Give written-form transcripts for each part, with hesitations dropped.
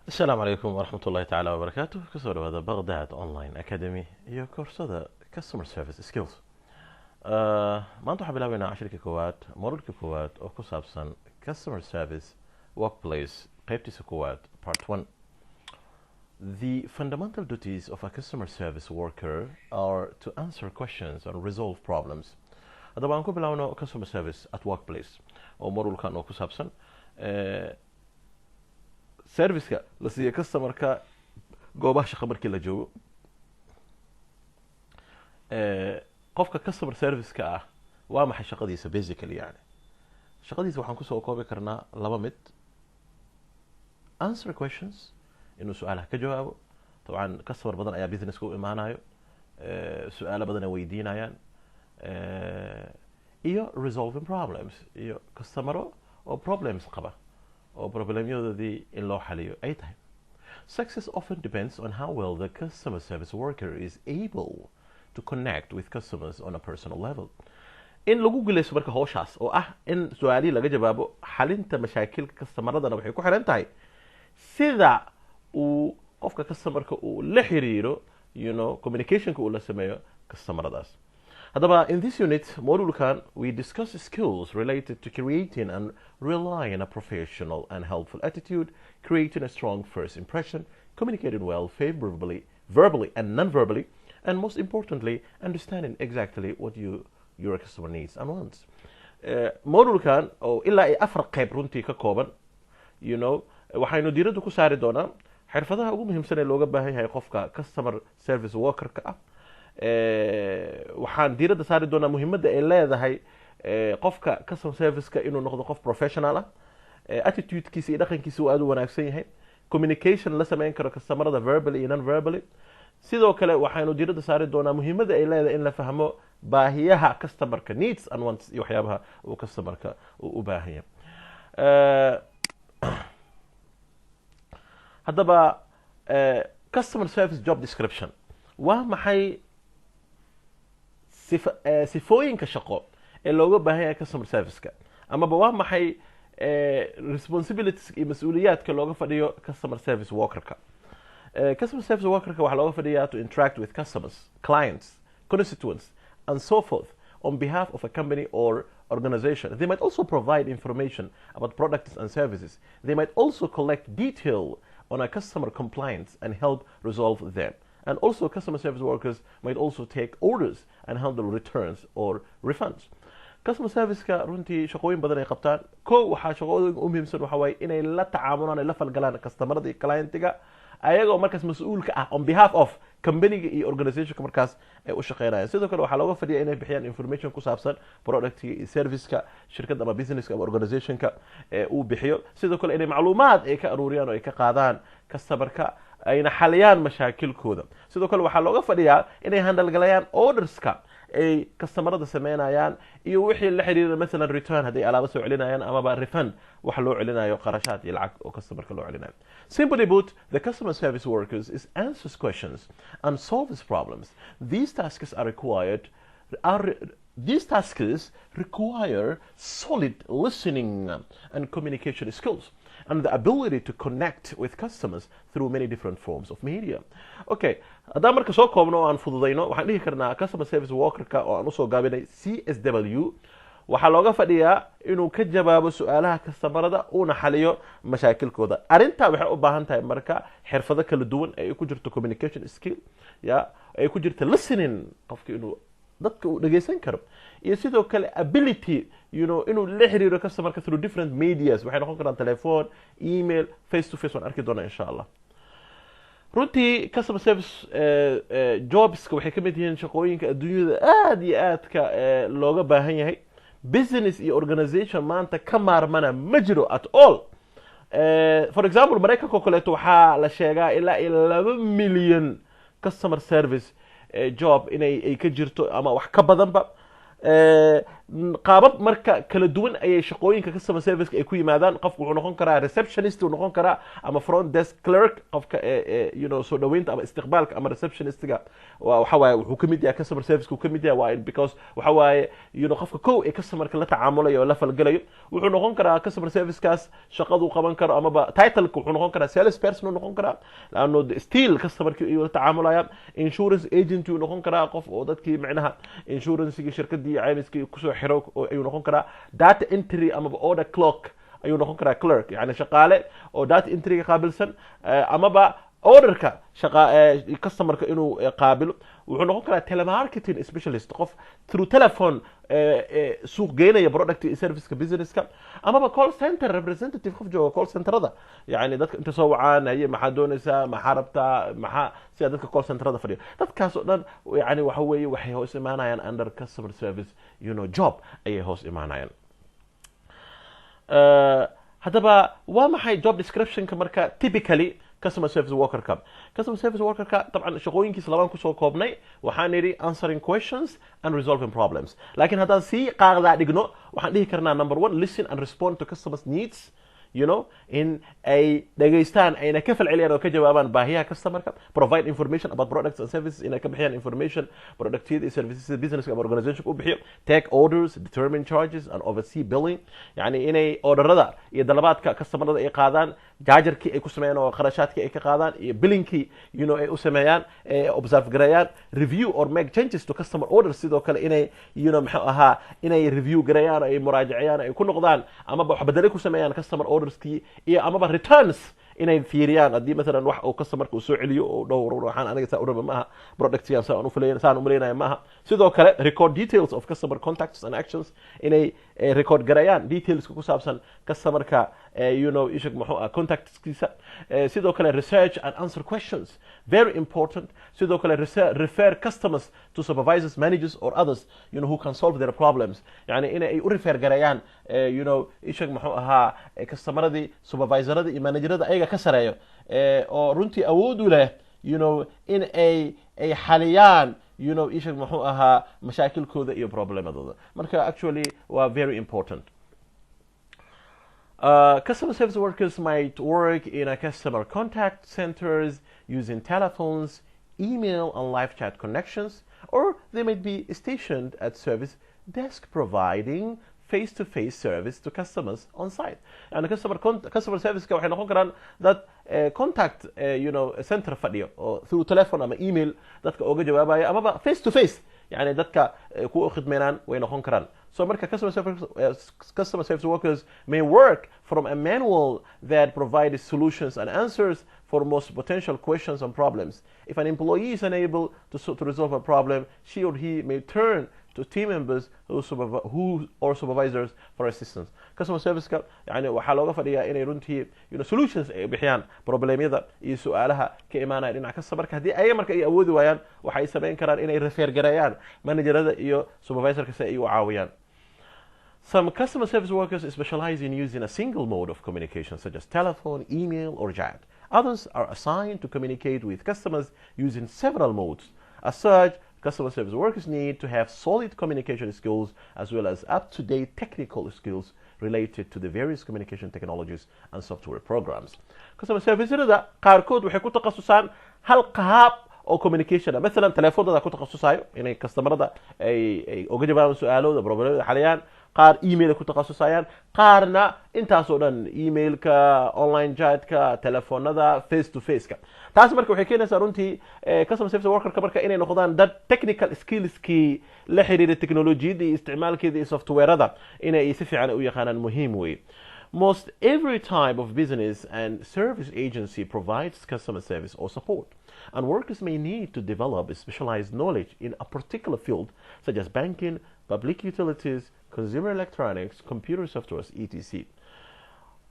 Asalaamu calaykum waraxmat ullahi tacaala wabarakaatu. Kusoo dhawaada Baghdad Online Academy iyo koorsada Customer Service Skills. Maanta waxaan bilaabeynaa cashirka koowaad, modulka koowaad oo ku saabsan customer service workplace, qeybtiisa koowaad, part one. The fundamental duties of a customer service worker are to answer questions and resolve problems. Haddaba aan ku bilaabno customer service at workplace oo modulkan oo ku saabsan serviceka la siiyo customerka goobaha shaqa markii la joogo. Qofka customer service-ka ah waa maxay shaqadiisa? Basically, yani shaqadiisa waxaan kusoo koobi karnaa laba mid: answer questions, inuu su-aalaha ka jawaabo. Dabcan customer badan ayaa businesska u imaanayo, su-aalo badan ay weydiinayaan, iyo resolving problems, iyo customero oo problems qaba oo problemyadoodii in loo xaliyo ay tahay. Success often depends on how well the customer service worker is able to connect with customers on a personal level. In lagu guuleysto marka howshaas oo ah in su-aalihii laga jawaabo, xalinta mashaakilka customeradana, waxay ku xiran tahay sida uu qofka customerka uu la xiriiro, communicationka uu la sameeyo customeradaas. Haddaba in this unit, modulkan, we discuss skills related to creating and relying a professional and helpful attitude, creating a strong first impression, communicating well favorably, verbally and non-verbally, and most importantly, understanding exactly what your customer needs and wants. Modulkan oo ilaa ay afar qayb runtii ka kooban, waxaynu diiradda ku saari doonaa xirfadaha ugu muhiimsan ee looga baahan yahay qofka customer service workerka ah. Waxaan diiradda saari doonaa muhiimadda ay leedahay qofka customer serviceka inuu noqdo qof professional ah, attitudekiisa iyo dhaqankiisa uu aada u wanaagsan yahay, communication la sameyn karo customerada verbally iyo non verbally. Sidoo kale waxaynu diiradda saari doonaa muhiimadda ay leedahay in la fahmo baahiyaha customerka, needs and wants, iyo waxyaabaha uu customerka uu u baahan yahay. Haddaba customer service job description waa maxay? Sifooyinka shaqo ee looga baahan yahay customer service-ka, amaba waa maxay responsibilities iyo mas-uuliyaadka looga fadhiyo customer service workerka? Customer service workerka waxaa looga fadhiyaa to interact with customers, clients, constituents and so forth on behalf of a company or organization. They might also provide information about products and services. They might also collect detail on a customer complaints and help resolve them. And also, customer service workers might also take orders and handle returns or refunds. Customer service-ka runtii shaqooyin badan ay qabtaan. Ko waxaa shaqooyinka u muhiimsan waxa waaye inay la tacaamulaan, ay la falgalaan customerada iyo clientiga, ayagoo markaas mas-uulka ah on behalf of companyga iyo organizationka markaas ay u shaqeynayaan. Sidoo kale waxaa looga fadhiya inay bixiyaan information ku saabsan productiga iyo serviceka shirkadda ama businesska ama organizationka ee uu bixiyo. Sidoo kale inay macluumaad ay ka aruuriyaan oo ay ka qaadaan customerka, ayna xaliyaan mashaakilkooda. Sidoo kale waxaa looga fadhiyaa inay handle galayaan orderska ay customerada sameynayaan iyo wixii la xiriira, masalan return hadday alaabo soo celinayaan, amaba refund waxa loo celinayo, qarashaad iyo lacag oo customerka loo celinayo. Simply put, the customer service workers is answers questions and solves problems. These tasks require solid listening and communication skills and the ability to connect with customers through many different forms of media. Okay, haddaan marka soo koobno oo aan fududayno, waxaan dhihi karnaa customer service workerka, oo aan usoo gaabinay CSW, waxaa looga fadhiyaa inuu ka jawaabo su-aalaha customerada uuna xaliyo mashaakilkooda. Arrintaa waxay u baahan tahay marka xirfado kala duwan ay ku jirto communication skill, ya ay ku jirto listening, qofka inuu dadka uu dhegeysan karo, iyo sidoo kale ability inuu la xiriiro customerka through different medias. Waxay noqon karaan telephone, email, face to face, waan arki doonaa insha Allah. Runtii customer service jobska waxay ka mid yihiin shaqooyinka adduunyada aada iyo aadka looga baahan yahay. Business iyo organization maanta ka maarmana ma jiro at all. For example, Maraykanka oo kaleeto waxaa la sheegaa ilaa iyo 2 milyan customer service job inay ay ka jirto ama wax ka badanba. Qaabab marka kala duwan ayay shaqooyinka customer service ay ku yimaadaan. Qofku wuxuu noqon karaa receptionist uu noqon karaa ama front desk clerk, qofka soo dhaweynta ama istiqbaalka ama receptionistiga. Waxa waaye wuxuu ka mid yahay customer service uu ka mid yahay, waa because waxa waaye qofka kow ee customerka la tacaamulayo oo la falgalayo. Wuxuu noqon karaa customer servicekaas shaqaduu qaban karo amaba titleka wuxuu noqon karaa sales person uu noqon karaa, laano still customerkii ayuu la tacaamulaya. Insurance agent uu noqon karaa, qof oo dadkii micnaha insurancegii, shirkadii caymiskii kusoo xiro ayuu noqon karaa. Data entry amaba order clerk ayuu noqon karaa, clerk yani shaqaale oo data entryga qaabilsan, amaba orderka shaqa customerka inuu qaabilo. Wuxuu noqon karaa telemarketing specialist, qof through telephone suuq geynaya product iyo serviceka businesska, amaba call center representative, qof jooga call centerada, yani dadka inta soo wacaan, "Haye, maxaa doonaysaa? Maxaa rabtaa?" Maxaa sida dadka call centerada fadhiyo. Dadkaas oo dhan yani waxa weeye waxay hoos imaanayaan under customer service job ayay hoos imaanayaan. Haddaba waa maxay job descriptionka marka typically customer service workerka? Customer service workerka dabcan shaqooyinkiisa labaan kusoo koobnay. Waxaan nidhi answering questions and resolving problems, laakiin haddaan sii qaaqdaa dhigno, waxaan dhihi karnaa number one, listen and respond to customers' needs, in ay dhageystaan ayna ka falceliyaan oo ka jawaabaan baahiyaha customerka. Provide information about products and services, inay ka bixiyaan information productyada iyo services business ama organization u bixiyo. Take orders, determine charges and oversee billing, yani inay orderada iyo dalabaadka customerada ay qaadaan, jaajarkii ay ku sameeyaan oo kharashaadkii ay ka qaadaan iyo billingkii ay u sameeyaan, observe gareeyaan. Review or make changes to customer orders, sidoo kale inay muxuu ahaa inay review gareeyaan, ay muraajaceyaan, ay ku noqdaan amaba wax bedele ku sameeyaan customer orderskii, iyo amaba returns inay fiiriyaan, haddii masalan wax uu customerka uu soo celiyo oo dhowr, "Waxaan aniga saa u raba maaha, productgan saan u filayn, saan u malaynaya maaha." Sidoo kale record details of customer contacts and actions, inay record gareeyaan detailska ku saabsan customerka ishag muxuu ah contactskiisa. Sidoo kale research and answer questions, very important. Sidoo kale refer customers to supervisors, managers or others who can solve their problems, yani in ay u refer gareeyaan ishag muxuu ahaa customeradii supervisoradii iyo managerada ayaga ka sareeyo, oo runtii awood u leh in ay xaliyaan ishag muxuu ahaa mashaakilkooda iyo problemadooda. Marka actually waa very important. Customer service workers might work in a customer contact centers using telephones, email, and live chat connections, or they might be stationed at service desk providing face-to-face service to customers on site. Yani customer service waxay noqon karaan dad contact center fadhiyo oo through telephone ama email dadka oga jawaabaya, amaba face to face yani dadka kuwa u khidmeynaan way noqon karaan. So marka customer service workers may work from a manual that provides solutions and answers for most potential questions and problems. If an employee is unable to resolve a problem, she or he may turn to team members who or supervisors for assistance. Customer service-ka yani waxaa looga fadhiyaa inay runtii solutions ay bixiyaan problemyada iyo su-aalaha ka imaanaya dhinaca customerka. Haddii ayaga marka ay awoodi waayaan, waxay samayn karaan inay refer gareeyaan managerada iyo supervisorka si ay u caawiyaan. Some customer service workers specialize in using a single mode of communication, such as telephone, email, or chat. Others are assigned to communicate with customers using several modes. As such, customer service workers need to have solid communication skills as well as up-to-date technical skills related to the various communication technologies and software programs. Customer servicerada qaarkood waxay ku takhasusaan hal qaab oo communication ah, masalan telefoonada ku takhasusayo inay customerada ay uga jawaabaan su-aalooda, problemada xaliyaan. Qaar email ku takhasusayaan, qaarna intaasoo dhan, emailka, online chatka, telefoonada, face to faceka. Taas marka waxay keenaysaa runtii customer service workerka marka inay noqdaan dad technical skillskii la xiriira technologiyadda iyo isticmaalkeeda iyo softwareada inay si fiican u yaqaanaan muhiim wey. Most every type of business and service agency provides customer service or support, and workers may need to develop a specialized knowledge in a particular field, such as banking, public utilities, consumer electronics, computer software, etc.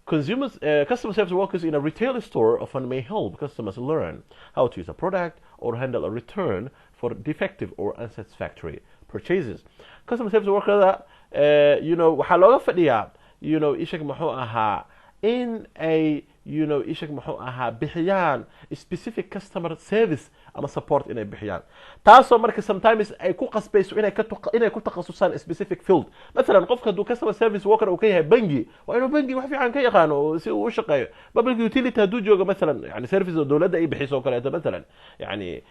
Customer service workers in a retail store often may help customers learn how to use a product or handle a return for defective or unsatisfactory purchases. Customer service worker, waxaa looga fadhiyaa ishag muxuu ahaa in ay ishag muxuu ahaa, bixiyaan specific customer service ama support inay bixiyaan, taasoo marka sometimes ay ku qasbayso inay ku takhasusaan specific field. Mathalan, qofka hadduu customer service worker uu ka yahay bangi, waa inuu bangi wax fiican ka yaqaano oo si uu u shaqeeyo. Public utility hadduu joogo, mathalan, yani service oo dowladda ay bixiso oo kaleeto, mathalan, yani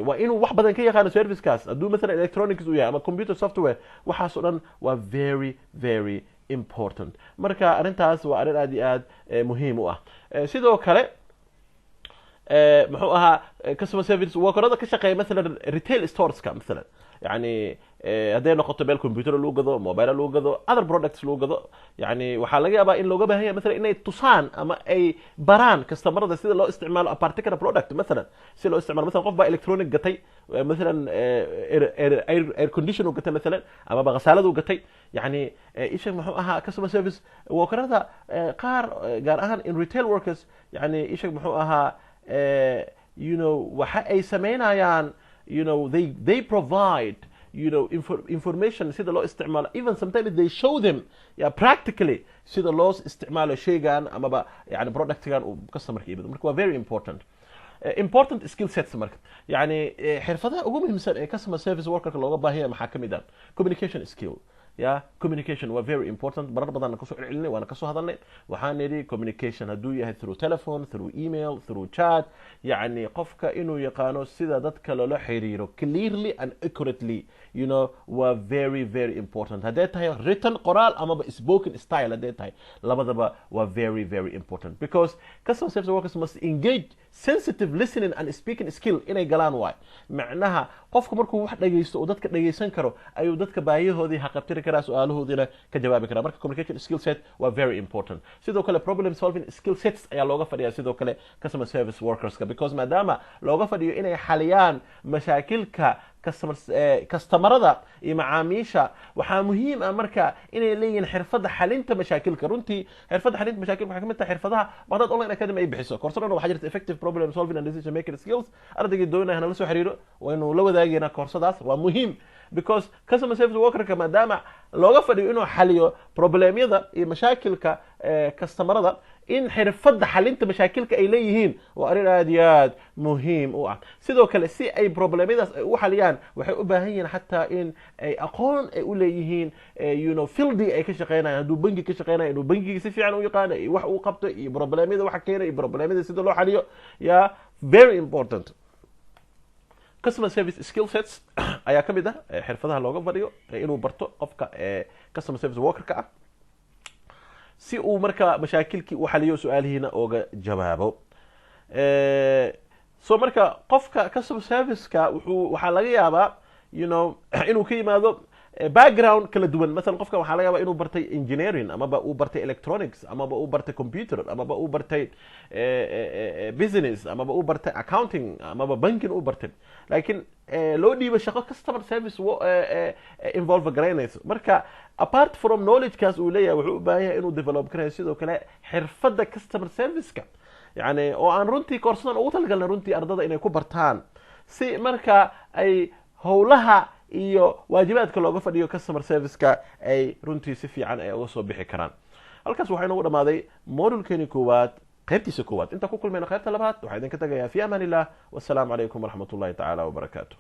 waa inuu wax badan ka yaqaano servicekaas. Hadduu mathalan electronics uu yahay ama computer software, waxaas oo dhan waa very, very important. Marka arrintaas waa arrin aad iyo aad muhiim u ah. Sidoo kale, muxuu ahaa, customer service workerada ka shaqeeya mathalan retail storeska, mathalan, yani hadday noqoto meel computer lagu gado, mobile lagu gado, other products lagu gado, yani waxaa laga yaabaa in looga baahan yahay mathalan inay tusaan ama ay baraan customerada sida loo isticmaalo a particular product. Mathalan, si loo isticmaalo, mathalan, qof baa electronic gatay, mathalan air condition uu gatay, mathalan, amaba khasaalad uu gatay. Yani isha muxuu ahaa, customer service workerada qaar, gaar ahaan in retail workers, yani isha muxuu ahaa, waxa ay sameynayaan, they provide information sida loo isticmaalo. Even sometimes they show them, yeah, practically sida loo isticmaalo shaygan amaba yani productgan uu customerka iibado. Marka waa very important. Important skill sets. Marka yani xirfadaha ugu muhiimsan ee customer service workerka looga baahan yahay maxaa kamid ah? Communication skill. Ya, communication waa very important. Marar badan kasoo celcelinay, waana kasoo hadalnay. Waxaan nidhi communication hadduu yahay through telephone, through email, through chat, yani qofka inuu yaqaano sida dadka loola xiriiro clearly and accurately waa very, very important. Hadday tahay written, qoraal, amaba spoken style hadday tahay, labadaba waa very, very important, because customer service workers must engage sensitive listening and speaking skill inay galaan waay. Macnaha, qofku markuu wax dhagaysto oo dadka dhagaysan karo, ayuu dadka baahiyahoodii haqabtiri karaa, su-aalahoodiina ka jawaabi karaa. Marka communication skill set waa very important. Sidoo kale, problem solving skill sets ayaa looga fadhiyaa sidoo kale customer service workerska, because maadaama looga fadhiyo inay xaliyaan mashaakilka customerada iyo macaamiisha, waxaa muhiim ah marka inay leeyihiin xirfadda xalinta mashaakilka. Runtii, xirfadda xalinta mashaakilka waxay kamid tahay xirfadaha Baghdad Online Academy ay bixiso. Koorso dhan waxaa jirta effective problem solving and decision making skills. Ardaygii doonaya nala soo xiriiro, waynu la wadaagaynaa koorsadaas. Waa muhiim because customer service workerka, maadaama looga fadhiyo inuu xaliyo problemyada iyo mashaakilka customerada, in xirfadda xalinta mashaakilka ay leeyihiin waa arrin aad iyo aad muhiim u ah. Sidoo kale, si ay problemyadaas ay u xaliyaan, waxay u baahan yihiin xataa in ay aqoon ay u leeyihiin fieldi ay ka shaqeynayaan. Hadduu bangi ka shaqeynayo, inuu bangiga si fiican u yaqaano iyo wax uu qabto iyo problemyada waxa keena iyo problemyada sida loo xaliyo. Ya, very important. Customer service skill sets ayaa ka mid ah xirfadaha looga fadhiyo inuu barto qofka customer service workerka ah, si uu marka mashaakilkii u xaliyo, su-aalihiina ooga jawaabo. So marka qofka customer serviceka waxaa laga yaabaa inuu ka yimaado background kala duwan. Masalan, qofka waxaa laga yaabaa inuu bartay engineering, amaba uu bartay electronics, amaba uu bartay computer, amaba uu bartay business, amaba uu bartay accounting, amaba banking uu bartay, laakiin loo dhiibo shaqo customer service involve garaynayso. Marka apart from knowledgekaas uu leeyahay, wuxuu u baahan yahay inuu develop karayo sidoo kale xirfadda customer serviceka, yani oo aan runtii koorsadan ugu talagalnay runtii ardada inay ku bartaan, si marka ay howlaha iyo waajibaadka looga fadhiyo customer serviceka ay runtii si fiican ay uga soo bixi karaan. Halkaas waxaa inoogu dhamaaday modulkeeni koowaad, qaybtiisa koowaad. Intaan ku kulmayno qaybta labaad, waxaa idinka tagayaa fi amaan illah. Wasalaamu calaykum waraxmat ullahi tacaala wabarakaatu.